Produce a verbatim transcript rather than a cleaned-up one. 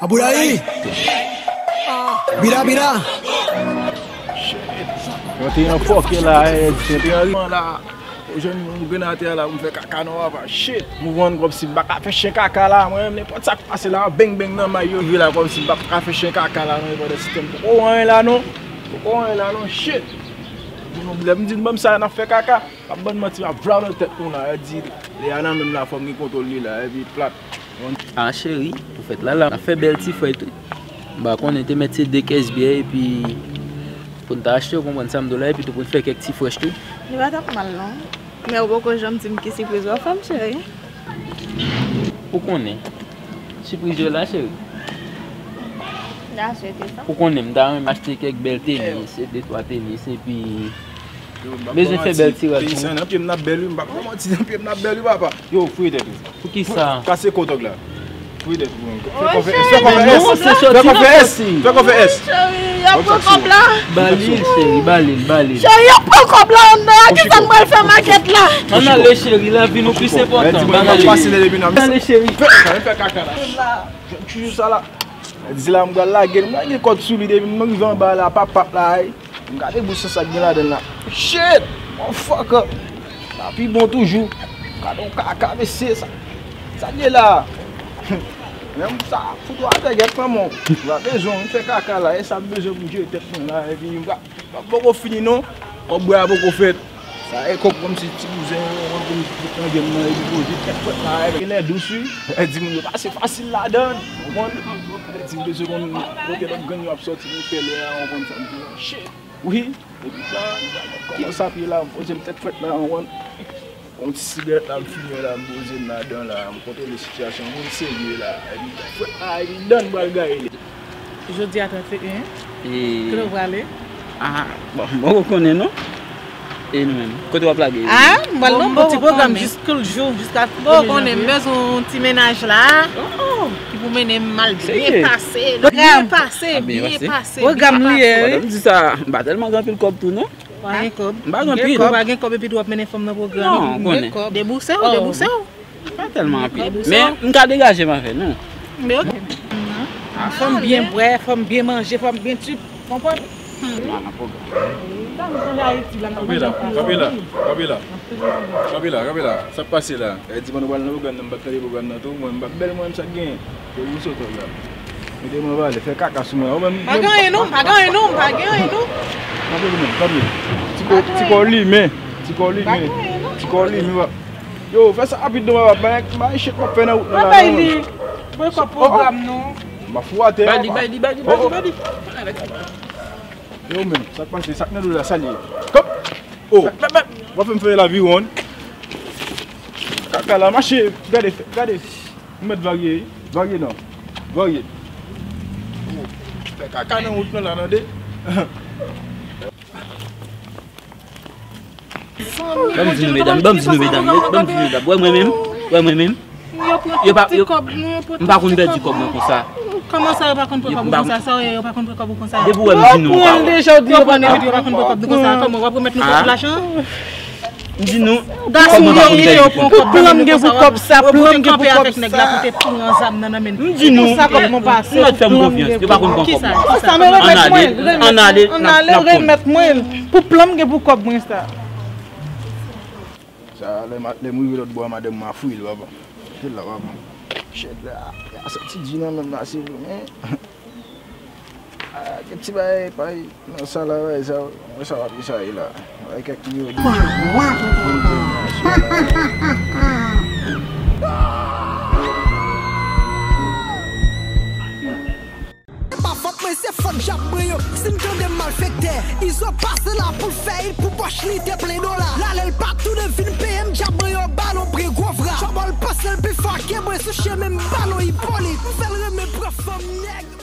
Aboulaye! Bida, bida! Twenty-one fòkè la, eh, twenty-one la. Ou jwenn yon grenn atè la, m fè kaka non, papa. Shit! M konn kòmsi m pa ka fè chen kaka la, mwen menm, nenpòt sa k pase la, beng beng nan may yo rive la, kòmsi m pa ka fè chen kaka la, non, pandan se tan m poko anyen la, non. Poko anyen la, non, shit! Lè m di n ban m sa, n ap fè kaka. P ap ban n manti, m ap vla nan tèt nou la, e di, lè a nan menm la, fò m gen kontwòl li la, epi plat. Ah, cheri, ou fèt la, la. N ap fè bèl ti frèch tou. M pa konnen, te mèt se de kès byè, epi pou n ta achte, ou konprann sa m di w la, epi tou pou n fè kèk ti frèch tou. Li pa t ap mal, non. Men ou poko janm di m ki sipriz w ap fè m, cheri. Ou konnen. Sipriz yo la, cheri. N a swete sa. Ou konnen, m ta renmen achte kèk bèl tenis, de twa tenis, epi Yo, m p ap bezwen fè manti, bèl ti rad pou mwen. Nan pye m n ap bèl, wi, m p ap fè manti, nan pye m n ap bèl, wi, papa. Yo, fouye tèt ou. Poukisa? Kase kotòg la. Fouye tèt ou. Fè kò fè S, fè kò fè S, fè kò fè S, fè kò fè S. Cheri, y ap pran kòb la. Ba li l, cheri, ba li l, ba li l. Cheri, y ap pran kòb la anndan, kisa m pral fè makèt la? Ann ale, cheri, lavi nou plis enpòtan. Ann ale, cheri. Fè kaka la. Toujou sa la. Di la, m pral lage l, m lage kòd sou li depi m rive anba la, pap, pap la, ay. M gade bouch sa k gen ladan l la. Shit! Motherfucker! Sa pi bon toujou. Gade yon kaka, mesye, sa. Sa gen la. Menm sa, fout ou atè, gèt manman w. M pa bezwen w, m fè kaka la, e sa m bezwen pou m jere tèt mwen la, epi m pa, m pa poko fini non. Kòb bwè a poko fèt. Sa e kòb kòmsi ti bouzen yo, yo konn pran gèm nan epi poze tèt fwèt la, e lè dous wi. E di moun yo pase fasil ladan l, ou konprann? E di m bezwen konn kote lòt grenn yo ap sòti pou fè lè a, ou konn sa m di la. Shit! Wi, epi sa, m kòmanse ap ye la, m poze m tèt fwèt la, ou konprann? Yon ti sigarèt la, m fimen la, m poze m ladan la, m kontwole sitiyasyon, moun serye la, epi tèt fwèt la, epi dan m pral gaye li. Jodi a trannteyen, kote w prale? Ah, bon, m poko konnen non. E nou menm, kote w ap lage? Ah, m pral nan yon ti pwogram jis kou l jou, jiska premye janvye. Bon, konnen m bezwen yon ti mennaj la ki pou mennen m al byen pase, byen pase, byen pase. Pwogram li ye, wi. Pandan m di sa, m pa tèlman gen anpil kòb tou non. Pa gen kòb. M pa gen anpil. Ou pa gen kòb epi tou w ap mennen fanm nan pwogram. Non, ou konnen. Debouse w, debouse w. Pa tèlman anpil. Men m ka degaje m avè nou. Men oke. Fò m byen bwè, fò m byen manje, fò m byen trip. Konprann? Kanpe la, kanpe la, kanpe la. Kanpe la, kanpe la. Sa k pase la? E di pandan w pral nan pwogram nan, m p ap tande pwogram nan tou. Mwen, m p ap bèl mwen, m sa k genyen. Yo, ou sot la. Mete mwen pale, fè kaka sou mwen. Ou menm, pa gen anyen non, pa gen anyen non, pa gen anyen non. Kanpe, kanpe. Ti kò, ti kò limen. Ti kò limen. Ti kò limen, papa. Yo, fè sa rapid non, papa. Bay, bay shit m ap fè nan wout la. Bay li. Mwen kò pwogram non. M ap fou atè. Bay li, bay li, bay li, bay li, bay li. Yo, men, sa k pase, sa k nan do la, sa l ye? Kòb! Oh! W ap fè m fè laviwonn. Kaka la, mache, gade, gade. M mèt varye, wi. Varye non. Varye. Fè kaka nan wout mwen la, tande. Ban m di nou, medam, ban m di nou, medam, ban m di nou, medam. Wè mwen menm, wè mwen menm. Yo pran tout ti kòb nou, yo pran tout ti kòb nou. M pa konn pèdi kòb mwen konsa. Kòman sa, yo pa konn pran kòb ou konsa? Sa w ye, yo pa konn pran kòb ou konsa? Depi w wè m di nou, yo pran l deja, w di yo pa konn pran. Yo pa konn pran kòb nou konsa, kòman w ap remèt nou tout lajan? M di nou, gason yo ye, yo pran kòb nan men nou konsa, w ap, w ap kanpe avèk nèg la pou te pran zam nan nan men l. M di nou, nou mèt fè m konfyans, yo pa konn pran kòb mwen. Kisa, kisa? Ann ale, ann ale, remèt mwen l. Pou plan m gen pou kòb mwen sa. Sa, lè m, lè m rive lòt bò a, madanm mwen ap fouye l, papa. Kite l la, papa. Shit, la, a soti di nan men m la, se vre, men. Ah, gen ti bagay, bagay, nan sa la, bagay sa, mwen sa w ap ye sa ye la. Bagay kèk miyo. Se pa fòt mwen, se fòt djab mwen yo. Si n tande m malfektè, Izo pase la pou l fè it pou pòch li te plen dola. L ale l pa tounen vin peye m, djab mwen yo ba l yon pre gwo vra. Tchòbòl panse l pi fò ke mwen sou chemen m ba l yon ipolit. M fè l renmen pran fanm nèg.